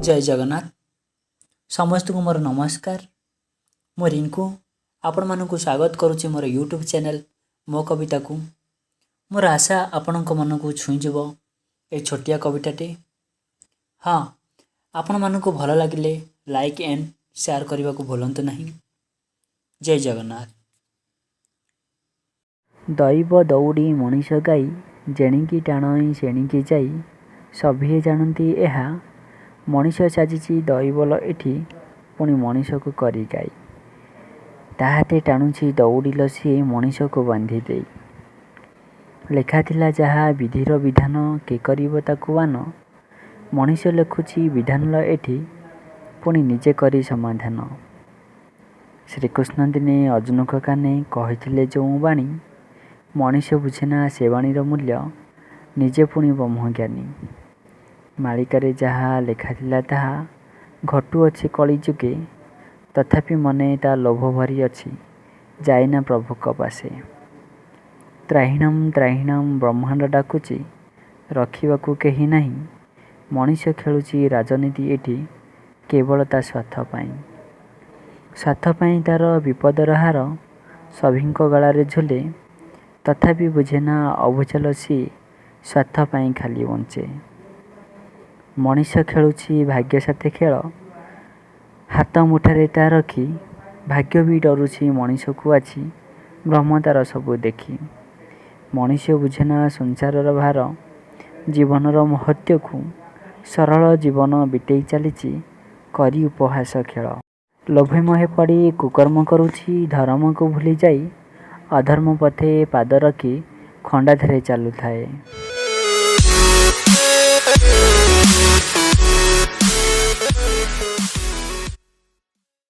ଜୟ ଜଗନ୍ନାଥ। ସମସ୍ତଙ୍କୁ ମୋର ନମସ୍କାର। ମୁଁ ରିଙ୍କୁ, ଆପଣମାନଙ୍କୁ ସ୍ୱାଗତ କରୁଛି ମୋର ୟୁଟ୍ୟୁବ୍ ଚ୍ୟାନେଲ୍ ମୋ କବିତାକୁ। ମୋର ଆଶା, ଆପଣଙ୍କ ମନକୁ ଛୁଇଁଯିବ ଏ ଛୋଟିଆ କବିତାଟି। ହଁ, ଆପଣମାନଙ୍କୁ ଭଲ ଲାଗିଲେ ଲାଇକ୍ ଆଣ୍ଡ ସେୟାର କରିବାକୁ ଭୁଲନ୍ତୁ ନାହିଁ। ଜୟ ଜଗନ୍ନାଥ। ଦଇବ ଦଉଡ଼ି ମଣିଷ ଗାଇ, ଯେଣିକି ଟାଣଇ ସେଣିକି ଯାଇ, ସଭିଏଁ ଜାଣନ୍ତି ଏହା। ମଣିଷ ସାଜିଛି ଦଇବ ଲୋ ଏଠି, ପୁଣି ମଣିଷକୁ କରି ଗାଈ। ତା ହାତେ ଟାଣୁଛି ଦଉଡ଼ି ଲୋ ସିଏ ମଣିଷକୁ ବାନ୍ଧି ଦେଇ। ଲେଖାଥିଲା ଯାହା ବିଧିର ବିଧାନ, କେ କରିବ ତାକୁ ଆନ? ମଣିଷ ଲେଖୁଛି ବିଧାନ ଲୋ ଏଠି, ପୁଣି ନିଜେ କରି ସମାଧାନ। ଶ୍ରୀକୃଷ୍ଣ ଦିନେ ଅର୍ଜୁନଙ୍କ କାନେ କହିଥିଲେ ଯେଉଁ ବାଣୀ, ମଣିଷ ବୁଝେନା ସେ ବାଣୀର ମୂଲ୍ୟ, ନିଜେ ପୁଣି ବ୍ରହ୍ମଜ୍ଞାନୀ। ମାଳିକାରେ ଯାହା ଲେଖାଥିଲା ତାହା ଘଟୁଅଛି କଳି ଯୁଗେ, ତଥାପି ମନେ ତା ଲୋଭ ଭରି ଅଛି, ଯାଏନା ପ୍ରଭୁଙ୍କ ପାଶେ। ତ୍ରାହିମାଂ ତ୍ରାହିମାଂ ବ୍ରହ୍ମାଣ୍ଡ ଡାକୁଛି, ରଖିବାକୁ କେହି ନାହିଁ। ମଣିଷ ଖେଳୁଛି ରାଜନୀତି ଏଠି କେବଳ ତା ସ୍ୱାର୍ଥ ପାଇଁ। ସ୍ୱାର୍ଥ ପାଇଁ ତାର ବିପଦର ହାର ସଭିଙ୍କ ଗଳାରେ ଝୁଲେ, ତଥାପି ବୁଝେନା ଅବୁଝା ଲୋ ସିଏ, ସ୍ୱାର୍ଥ ପାଇଁ ଖାଲି ବଞ୍ଚେ। ମଣିଷ ଖେଳୁଛି ଭାଗ୍ୟ ସାଥେ ଖେଳ ହାତ ମୁଠାରେ ତା ରଖି, ଭାଗ୍ୟ ବି ଡରୁଛି ମଣିଷକୁ ଆଜି, ଭ୍ରମ ତାର ସବୁ ଦେଖି। ମଣିଷ ବୁଝେନା ସଂସାରର ଭାର, ଜୀବନର ମହତ୍ତ୍ୱକୁ, ସରଳ ଜୀବନ ବିତେଇ ଚାଲିଛି କରି ଉପହାସ ଖେଳ। ଲୋଭେ ମୋହେ ପଡ଼ି କୁକର୍ମ କରୁଛି, ଧରମକୁ ଭୁଲି ଯାଇ ଅଧର୍ମ ପଥେ ପାଦ ରଖି ଖଣ୍ଡାଧାରେ ଚାଲୁଥାଏ।